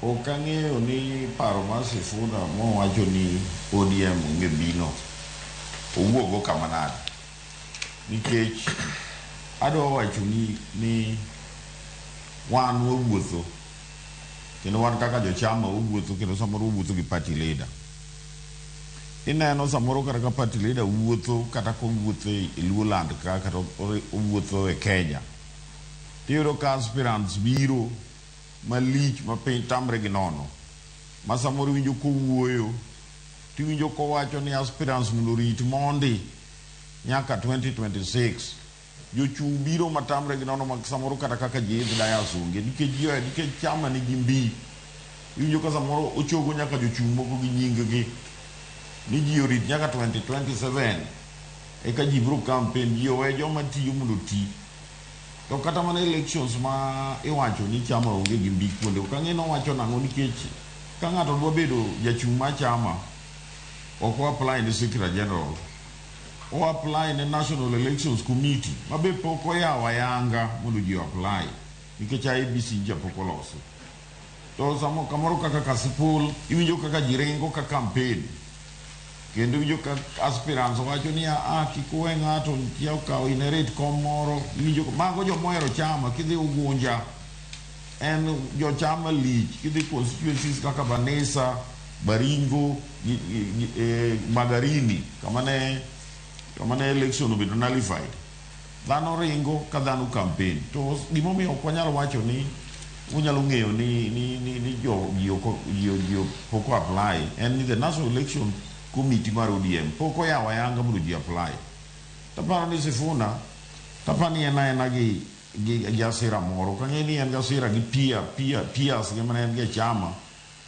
Ok ang'eyo ni paro mar Sifuna mowacho ni ODM onge mbino owuogo kama nade. Nikech adwa wacho ni wan wawuotho kendo wan kaka jochama wawuotho kendo samoro wawuotho gi party leader. Ineno samoro kata ka party leader wuotho kata kowuotho e Luoland ka kata owuotho e Kenya. Tiyudo ka aspirants biro malich ma piny tamre gi nono. Ma samoro iwinjo kowuoyo tiwinjo kowacho ni aspirants mondo orit mondi nyaka 2026. Jochung' biro matamre gi nono ma samoro kata kaka ji idh dais onge nikech ji nikech chama nigi mbi. Iwinjo ka samoro ochogo nyaka jochung' moko gi nying gi ni ji orit nyaka 2027 eka ji biro campaign ji owe joma tiyo mondo oti. To kata mana elections ma iwacho ni chama onge gi mbi kuonde ok ang'e ni owacho nang'o nikech ka ng'ato dwa bedo jachung' mar chama ok o apply ne secretary general o apply ne National Elections Committee ma be pok oyawo ayanga mondo ji o apply nikech IEBC nja pok olosi. To samo kamoro kaka Kasipul iwinjo kaka ji ringo ka campaign kendo iwinjo ka aspirants wacho ni a kik uwe ng'ato kia okaw inherit kom moro iwinjo mago joma ohero chama kidhi Ugunja en jochama lich kidhi constituencies kaka Banisa, Baringo gi Magarini kama ne election obedo nullified. Dhano ringo ka dhano campaign to gimomiyo ok wanyal wacho ni unyalo ng'eyo ni jo ji ok ji pok o apply en ni the National Election Committee mar ODM pok oyawo ayanga mondo ji apply. Taparo ni Sifuna taparo ni en aena gi asira moro ok ang'e ni en gi asira gi peers ge mane en go e chama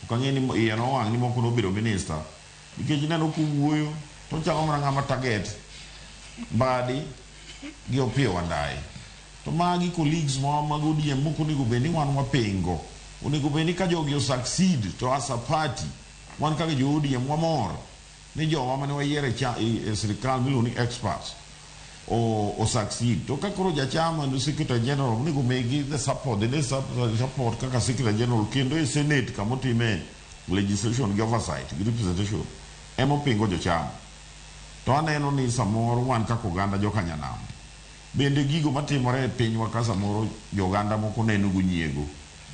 ok ang'e ni iye nowang' ni moko nobedo minister nikech ineno kowuoyo to ochalo mana ng'ama target Mbadi gi Opiyo Wandayi. To magi colleagues ma mag ODM mok onego bed ni wan wapingo. Onego bed ni ka jogi o succeed to as a party wan kaka jo ODM wamor ni jowa mane wayiero e sirikal miluongo ni experts o succeed. To ka koro jachama no secretary general onego migi the support, the support kaka secretary general kendo e senate kamotime legislation gi oversight gi representation emopingo jochama. To aneno ni samoro wan kaka oganda jokanyanam bende gigo matimore e pinywa ka samoro joganda moko neno go nyiego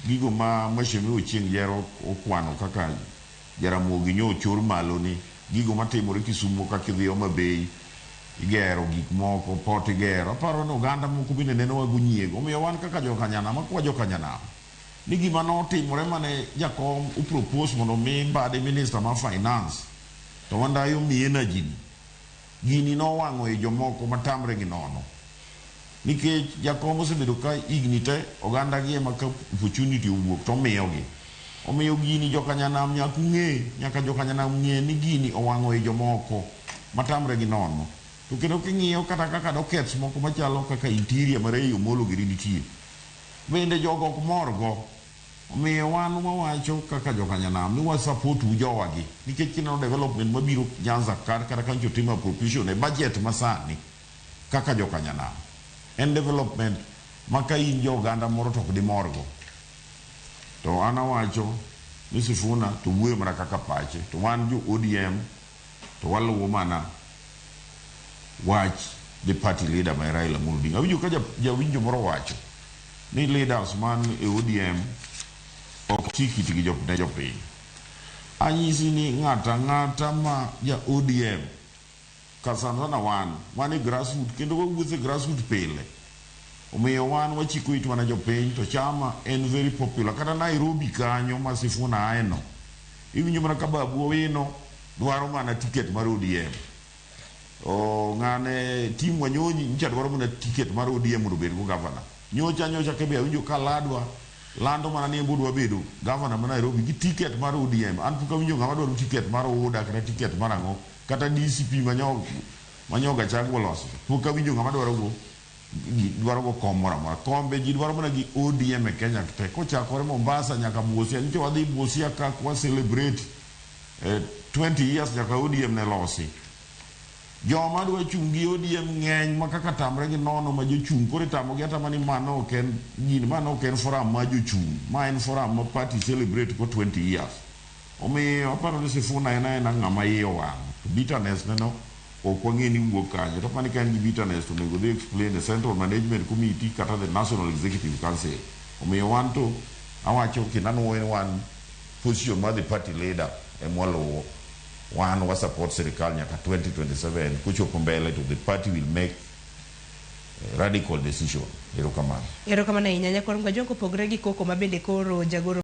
gigo ma Mheshimiwa Ochieng' Jero okwano kaka Jaramogi nyo ochor malo ni gigo matimore Kisumo kaka idhi Homa Bay igero gik moko port igero aparo ni oganda moko bende nenowa go nyiego omiyo wan kaka jokanyanam akwa jokanyanam ni gima notimore mane jakom o propose mondo mi Mbadi minister mar finance to Wandayi omi energy ni gini nowang'o i jomoko matamre gi nono nikech jakom osebedo ka higni te oganda gi ema ka opportunity owuok to omiyogi omiyo gini jokanyanam nyaka ung'e nyaka jokanyanam ng'e ni gini owang'o i jomoko matamre gi nono to kendo king'iyo kata kaka dockets moko machalo kaka interior ma Ray Omolo giri nitie bende jogo ok morgo omiyo wan wawacho kaka jokanyanam ni wa support u jowagi nikech kineno development mabiro Nyanza ka kata ka nyocha otim appropriation e budget masani kaka jokanyanam en development ma ka in jo oganda moro to ok dimorgo to an awacho ni Sifuna to wuoyo mana kaka pache to wan jo ODM to waluwo mana wach the party leader ma Raila Amolo Odinga. Awinjo ka jawinjo moro wacho ni leaders man e ODM ok chik itgi ne jopiny. Anyisi ni ng'ato ang'ata ma ja ODM ka sana sana wan e grassroot kendo wawuotho e grassroot pile. Omiyo wan wachiko itwa ne jopiny to chama en very popular. Kata Nairobi kanyo ma Sifuna ae no, iwinjo mana ka Babu Owino dwaro mana ticket mar ODM. O ng'ane Tim Wanyonyi nyicha dwaro mana ticket mar ODM mondo obed go governor. Nyocha nyocha kebe awinjo ka Ladwa lando mana ni en be odwa bedo governor ma Nairobi gi ticket mar ODM. An pok awinjo ng'ama dwaro ticket mar UDA kata ticket mar ang'o kata DCP manyo Gachagua oloso. Pok awinjo ng'ama dwaro go dwaro go kom moro amora. Kombe ji dwaro mana gi ODM e Kenya te. Kochakore Mombasa nyaka Busia. Nyocha wadhi Busia ka kwa celebrate 20 years nyaka ODM ne losi. Joma dwa chung' gi ODM ng'eny ma kaka tamre gi nono ma jochung' koro itamogi atama ni mano ok en gini, mano ok en forum ma jochung', ma en forum ma party celebrate go 20 years. Omiyo aparo ni Sifuna en aena ng'ama iye owang'. To bitterness ne no ok wang'e ni wuok kanye. To apani ka en gi bitterness to onego odhi explain e Central Management Committee kata the National Executive Council. Omiyo wan to awacho kendo anuoyo ni wan position mar the party leader ema waluwo. Wan wa support sirikal nyaka 2027 kochopo mbele to the party will make a radical decision. Erokamano. Erokamano ahinya. Nyakwar Mgajwang' kopogore gi koko ma bende koro jagoro